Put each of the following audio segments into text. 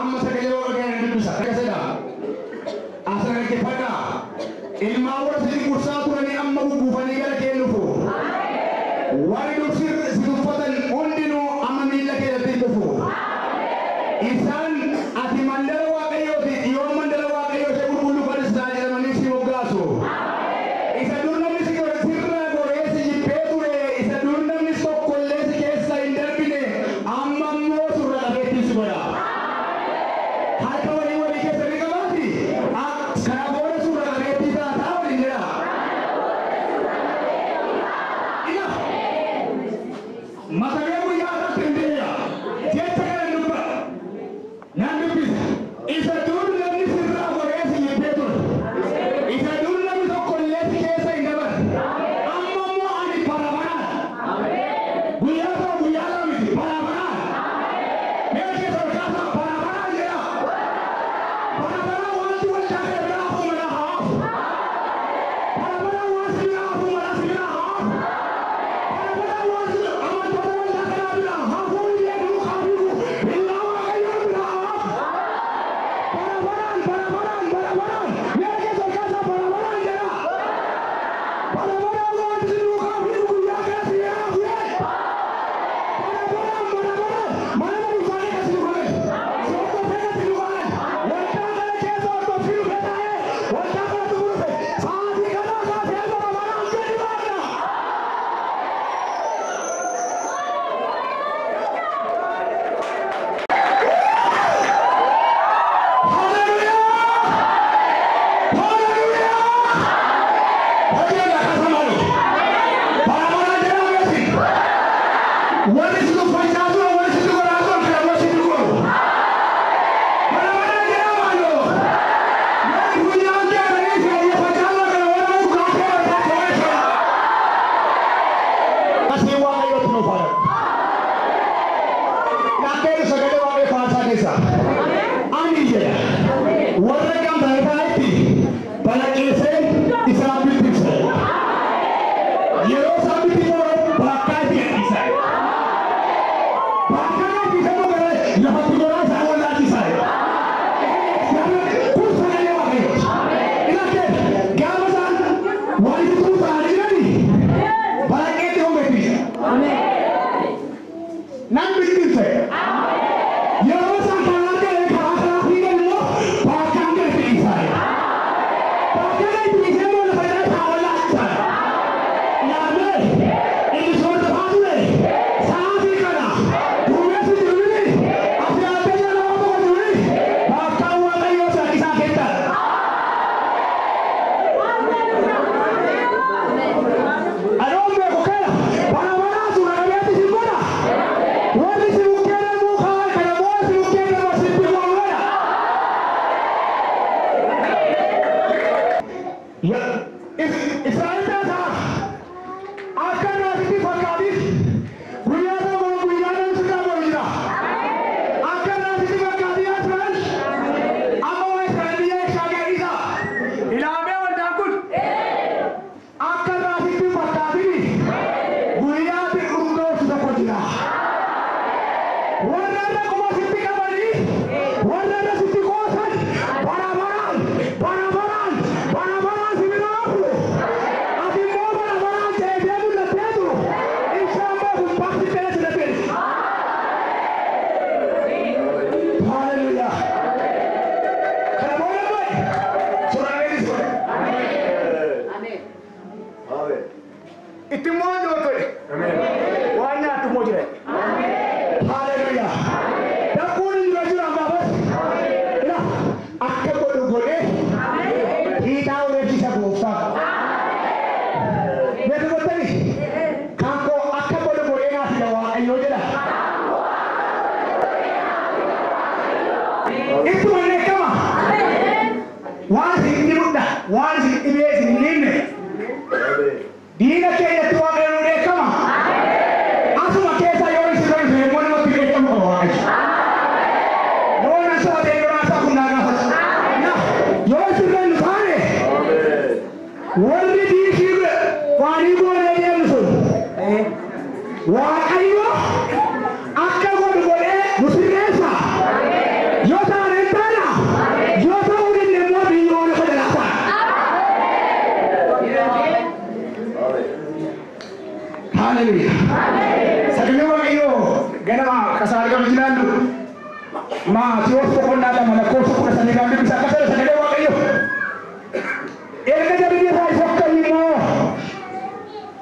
Amma sagalee Waaqayyoo nan dubbisa. Akkasidha. Asirra dhaggeeffadhaa. Ilmaan warra si cunqursaa turanii amma gugguufanii gara kee dhufu. Warri dur si tuffatan hundinuu amma miilla kee irratti kufu. Isaan ati mandara Waaqayyooti, Xiyoon mandara Waaqayyoo ishee qulqulluu qadistaa jedhamanii si moggaasu. Isa dur namni si sirraa goree si jibbee ture, isa dur namni tokkollee si keessa hin darbine, amma immoo surra qabeettii si godha. Harka walii walii keessa ni qabaati. Kana booda surra qabeettii taataa waliin jedha. Ila mata duree guyyaa irratti hin deebi'a. Jecha kana dubbadha. Nan dubbisa. Isa dur namni sirraa goree si jibbee ture. Isa dur namni tokkollee si keessa hin dabarre. Amma immoo ani bara baraan. Guyyaa tokko guyyaa lama miti, bara baraan. Mee keessa ol kaasaa bara baraan jedha. Bara baraan wanti waldaa kana bira hafu mana haa hafu. Bara baraan waan si bira hafu mana si bira haa hafu. Bara baraan waan si amantoota waldaa kanaa bira hafuu illee duukaa fiigu billaa Waaqayyoo bira haa hafu. Bara baraan, bara baraan, bara baraan. Mee keessa ol kaasaa bara baraan jedha. Bara baraan wanti si duukaa fiigu guyyaa kana si bira hafu. Bara baraan, bara baraan. Mana barumsaa keessa si duukaa galu. Si hordofee kan si duukaa galu. Waldaa kana keessa hordoffii dhufe taa'ee waldaa kana tuquu dhufe. Sa'aatii kanaa kaasee bara baraan gadi baafna. Haleluyaa! Haleluyaa! Hojii irraa kaasaa maaloo? Bara baraan jedhaa beesi. Warri si tuffachaa turan, warri si godhaa turan kana dura si godhu. Bara baraan jedhaa maaloo? Warri funyaan keessa si ayyeffachaa turan kana warra mukaa keessa keessa. Asii Waaqayyootti nuuf haa ta'u. Dhaqeen sagalee Waaqayyoo faarsaa keessa. Ani jedha. Warra gamtaa ta'etti balaqqeessee isaan bittimsa. Yeroo isaan bittimfaman bakkaa itti gadhiisa. Bakka gadhiisamuu gara lafatti goraa isaan wallaalchisa. Kun sagalee Waaqayyooti. Ilaakee gaafa isaan walitti tuuta'anii jiranii balaqqeetti hongeettisa. Nan bittimse. Yeroo isaan karaa galee karaa karaa fiigan immoo bakkaan gadi dhiisaa. Bakka gadi dhiisee immoo lafa jala isaan wallaalchisa. Ilaalee inni soortafaa ture sa'aatii kana duumessi jiruni asii adda jala waan tokko jiruni bakkaan Waaqayyoo isa isaa keessaadha. Adoon beeku kana bara baraa suura qabeetti si godha. Warri si bukkee darbuu kaan kana booda si bukkee darba sitti godha. Israa'el taasaa akka naasitti fakkaatiif guyyaa tokko guyyaa namni sirraa godhu jira. Akka naasitti fakkaatii Israa'el amma waa Israa'el biyya ibsaa gadhiisa. Ilaamee waldaan kun akka naasitti fakkaatii guyyaatti urgooftu tokko jira. Warra irra quba sitti qabanii warra irra sitti qoosan bara baraan, bara baraan, bara baraan si bira hafu. Ati immoo bara baraan ceetee mul'atteetu ibsaan beeku bakki ta'e si dhaqe. Haleluyaa. Kana booda immoo suuraalee godhe. Itti immoo nyaatu waan nyaattu immoo jira. Haleluyaa. Dakkuun hin jiru jira gaafas. Ila akka godhu godhee hiitaa oreechisa gooftaa. Beeku gottani kan koo akka godhu godhee naaf fida Waaqayyoo jedha. Ittuma hin eegama. Waan isin dhibudha, waan isin dhibee isin hin dhiibne. Diina keenyatti Waaqayyo nu dheekkama. Asuma keessa yoo isin dhufe immoo namatti dheekkamu qaba Waaqayyo. Yoo na sootee yoo naasaa kun naa gaafata. Na yoo isin nu taane warri diishii waanii goonee deemnu sun Waaqayyo akka godhu godhee nu sirreessa. Yoo Hallelujah. Sagalee Waaqayyoo ganama kasaa argamu jiraannu Maatiyos boqonnaa 2 lakkoofsa 13 kan dubbisa akka sana sagalee Waaqayyoo. Erga jarri irraa sokkan immoo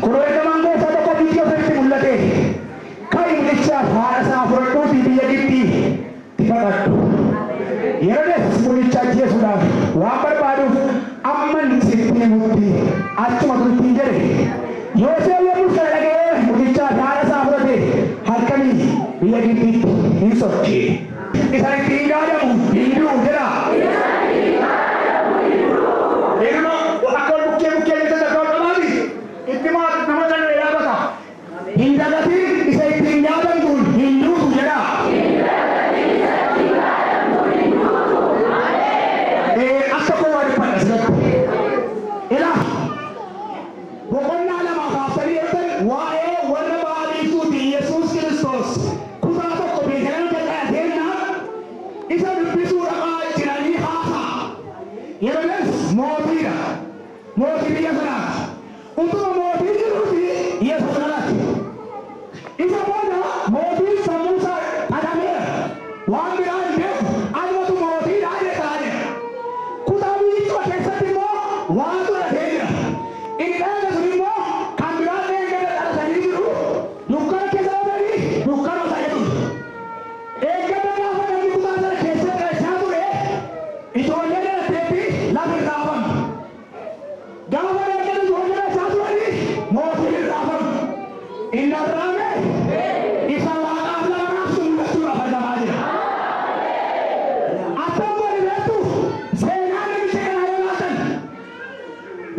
kunoo ergamaan gooftaa tokko biyya ofiitti mul'ate. Ka'i mucichaaf haadha isaa fudhadhuutii biyya Gibxiitti baqadhu. Herodes mucicha ajjeesuudhaaf waan barbaaduuf amman sitti himutti achuma turtiin jedhe. Yoosef yommuu kana dhaga'ee mucichaa fi haadha isaa fudhate halkanii biyya Gibxiitti hin socho'e. Isa ittiin gaadamu hin du'u jedha. Ilma akka ol bukkee bukkee jecha takka ol qabaati. Itti maa nama kana yaabata. Hin dagatin isa ittiin yaadamtuun hin duutu jedha. Akka koo waa dubbadha asirratti. Ilaa boqonnaa 2 kaaftanii yoo ta'e waa'ee warra ba'a biiftuuti Yesuus Kiristoos kutaa tokko Beetlehem jalqabeennaan isa dubbisuu dhaqaa jiranii haasa'a. Herodes mootiidha. Mootii biyya sanaati. Utuma mootii jiruuti Yesuus dhalate. Isa booda mootiin sammuu isaa dhalameera. Waan biraa hin beeku. Anumatu mootiidha jedhe taa'ee. Kutaa biyyichuma keessatti immoo waantu dhalatee jira. Inni dhalate sun immoo kan biraan eeggata dhalatanii jiru. Dukkana keessa dhalatanii dukkana isaa jedhu. Eeggata gaafa namni kutaa sana keessatti dhalachaa ture ijoollee dhalatteetti lafa irraa hafamte. Gaafa eeggata ijoollee dhalachaa turanii mootiin irraa hafamte. Inni arraame isa waaqaaf lafa raabsu mul'achuudhaaf argamaa jira. Attam godhi beektu seenaa namicha kanaa yoo laaltan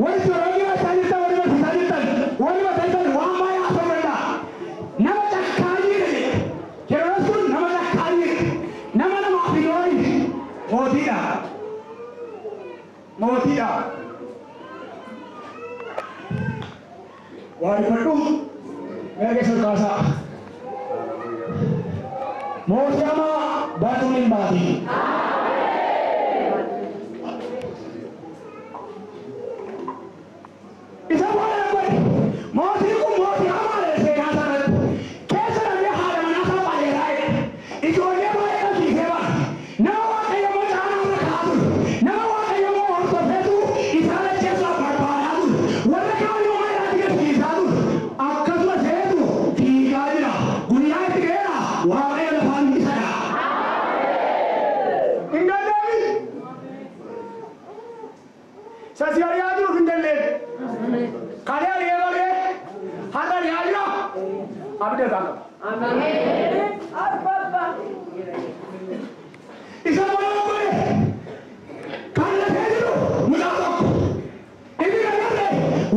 warri soorogii barsiisaa jirtan warri barsiisaa jirtan warri barsiisan waan baay'ee haasa'uu danda'a. Nama cakkaayyiidha jedhe. Herodes kun nama cakkaayyiidha. Nama namaaf hin ooline. Mootiidha. Mootiidha. Waa dubbadhu. Mee keessa ol kaasaa. Mootii hamaa bartuun hin baati. Isa booda godhe. Mootiin kun mootii hamaadha seenaa isaa irratti. Keessa darbee haadha manaa isaa baay'eeraa jedha. Ijoollee baay'ee dhalchiisee baase. Nama Waaqayyo immoo caanaa irra kaa'aa ture. Nama Waaqayyo immoo hordofeetu isaan ajjeesuudhaaf barbaadaa ture. Warra kaan immoo mana isaatti gad fiisaa ture. Akkasuma seetu fiigaa jira. Guyyaa itti ga'eera Waaqayyo lafaan isa dha'a. Hin galleefi. Sasi ari'aa jiruuf hin galleen. Kalee ari'ee malee har'a ari'aa jira. Abdii irraa qaba. Isa booda godhe kan lafee jiru mucaa tokko. Inni kan darbe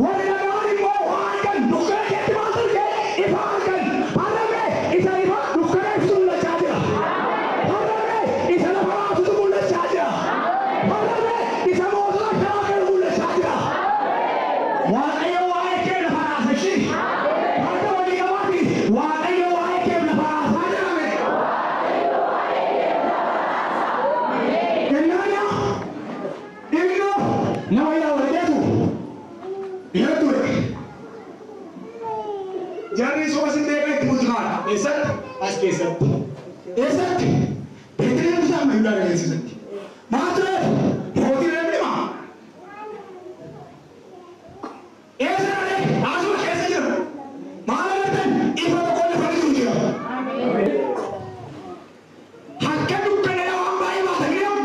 warri dhaga'an immoo waa argan dukkana keetti maal arge ifa argan. Har'a mee isa ifa dukkana ibsu mul'achaa jira. Har'a mee isa lafa raasutu mul'achaa jira. Har'a mee isa mootota karaa galu mul'achaa jira. Waaqayyo waa'ee kee lafa raasa ishii. Harka walii qabaati. Waaqayyo waa'ee kee lafa raasaa jedhame. Kennaana innoo nama yaa warqeetu dhiira ture. Jarri soba sin beekan itti bultukaan. Eessatti? As keessatti. Eessatti? Beetlehem isaa amma Yihudaa keessatti. Maal ture? Mootii namni dhima. Eessa dhalee? Asuma keessa jira. Maal agartan? Ifa tokko lafa jiru jira. Halkan dukkanaa waan baay'ee baatanii deemu.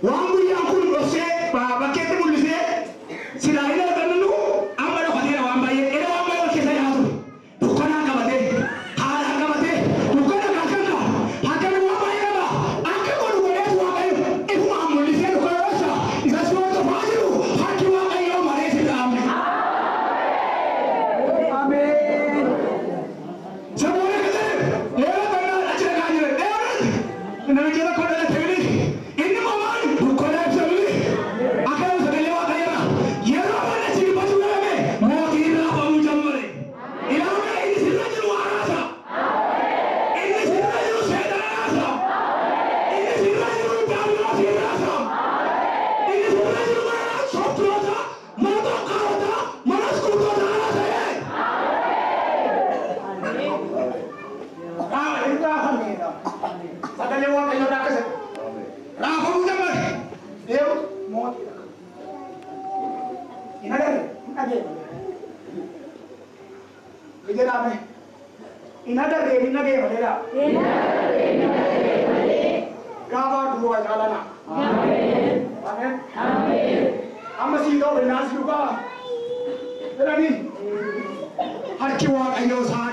Waan guyyaan kun dhoksee bakkeetti mul'isee silaa hin argannu amma dhokateera waan baay'ee. Era waan baay'ee ol keessa yaa'aa ture. Dukkanaan qabatee, haalaan qabatee, dukkana halkan qaba. Halkan waan baay'ee qaba. Akka godhu godheetu Waaqayyo. Mootiidha. Hin agarre, hin dhageenya. Jedhame. Hin agarre, hin dhageenya malee. Gaafa duwwaa caalana. Ameen. Amma sii ta'u innaan si dhugaa. Jedhanii harki Waaqayyoo isaa